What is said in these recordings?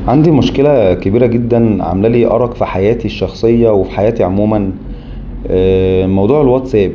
عندي مشكلة كبيرة جدا عاملة لي أرق في حياتي الشخصية وفي حياتي عموما. موضوع الواتساب.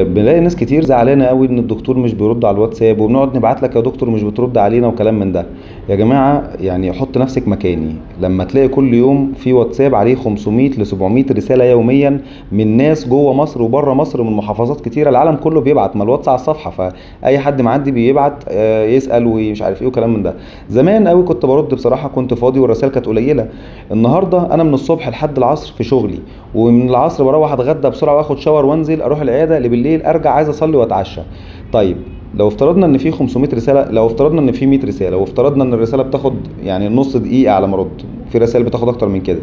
بنلاقي ناس كتير زعلانة قوي ان الدكتور مش بيرد على الواتساب، وبنقعد نبعت لك يا دكتور مش بترد علينا وكلام من ده. يا جماعة يعني حط نفسك مكاني لما تلاقي كل يوم في واتساب عليه 500 ل 700 رسالة يوميا من ناس جوه مصر وبره مصر من محافظات كتيرة، العالم كله بيبعت، ما الواتس على الصفحة، فأي حد معدي بيبعت يسأل ومش عارف ايه وكلام من ده. زمان قوي كنت برد بصراحة، كنت فاضي والرسائل كانت قليلة. النهاردة أنا من الصبح لحد العصر في شغلي، ومن العصر بروح اتغدى بسرعة واخد شاور وانزل اروح العيادة، بالليل ارجع عايز اصلي واتعشى. طيب لو افترضنا ان في 500 رسالة، لو افترضنا ان في 100 رسالة، لو افترضنا ان الرسالة بتاخد يعني نص دقيقة على ما ارد، في رسائل بتاخد اكتر من كده،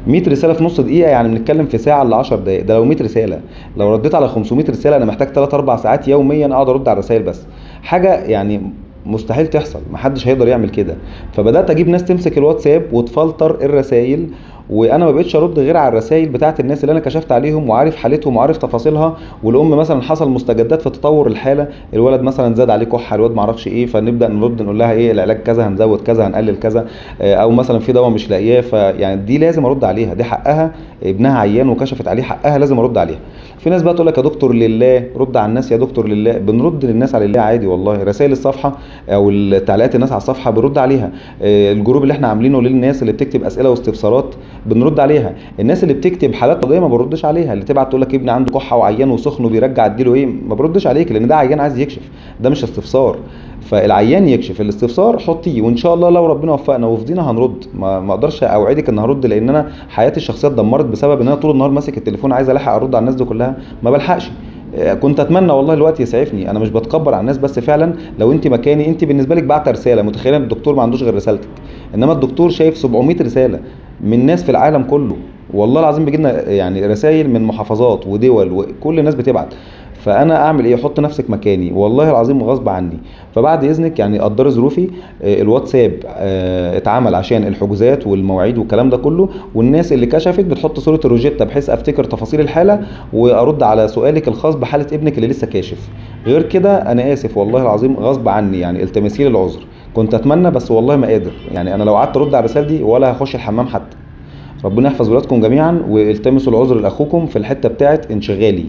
100 رسالة في نص دقيقة يعني بنتكلم في ساعة الا 10 دقائق، ده لو 100 رسالة. لو رديت على 500 رسالة انا محتاج 3 4 ساعات يوميا اقعد ارد على الرسائل بس، حاجة يعني مستحيل تحصل، محدش هيقدر يعمل كده. فبدات اجيب ناس تمسك الواتساب وتفلتر الرسائل، وانا ما بقتش ارد غير على الرسائل بتاعت الناس اللي انا كشفت عليهم وعارف حالتهم وعارف تفاصيلها، والام مثلا حصل مستجدات في تطور الحالة، الولد مثلا زاد عليه كحه، الواد ما اعرفش ايه، فنبدا نرد نقول لها ايه العلاج كذا، هنزود كذا، هنقلل كذا، او مثلا في دواء مش لاقياه، فيعني دي لازم ارد عليها، دي حقها، ابنها عيان وكشفت عليه، حقها لازم ارد عليها. في ناس بقى تقول لك يا دكتور لله رد على الناس، يا دكتور لله، بنرد للناس على الله عادي والله. رسائل الصفحة او التعليقات الناس على الصفحة بنرد عليها، الجروب اللي احنا عاملينه للناس اللي بتكتب اسئلة واستفسارات بنرد عليها، الناس اللي بتكتب حالات طبية ما بردش عليها، اللي تبعت تقول لك ابني عنده كحه وعيان وسخن وبيرجع اديله ايه، ما بردش عليك، لان ده عيان عايز يكشف، ده مش استفسار. فالعيان يكشف، الاستفسار حطيه، وان شاء الله لو ربنا وفقنا وفضينا هنرد. ما اقدرش اوعدك ان هرد، لان انا حياتي الشخصية اتدمرت بسبب ان انا طول النهار ماسك التليفون عايز الحق ارد على الناس دي كلها، ما بلحقش. كنت اتمنى والله الوقت يسعفني، انا مش بتكبر على الناس، بس فعلا لو انت مكاني، انت بالنسبة لك بعت رسالة متخيله ان الدكتور ما عندوش غير رسالتك، انما الدكتور شايف 700 رسالة من ناس في العالم كله، والله العظيم بيجي لنا يعني رسائل من محافظات ودول وكل الناس بتبعت. فانا اعمل ايه؟ حط نفسك مكاني والله العظيم غصب عني. فبعد اذنك يعني قدري ظروفي. الواتساب اتعمل عشان الحجوزات والمواعيد والكلام ده كله، والناس اللي كشفت بتحط صوره الروجيتا بحيث افتكر تفاصيل الحالة وارد على سؤالك الخاص بحاله ابنك اللي لسه كاشف. غير كده انا اسف والله العظيم غصب عني، يعني التمسي لي العذر، كنت اتمنى بس والله ما قادر. يعني انا لو قعدت ارد على الرسائل دي ولا هخش الحمام حتى. ربنا يحفظ ولادكم جميعا، والتمسوا العذر لاخوكم في الحتة بتاعت انشغالي.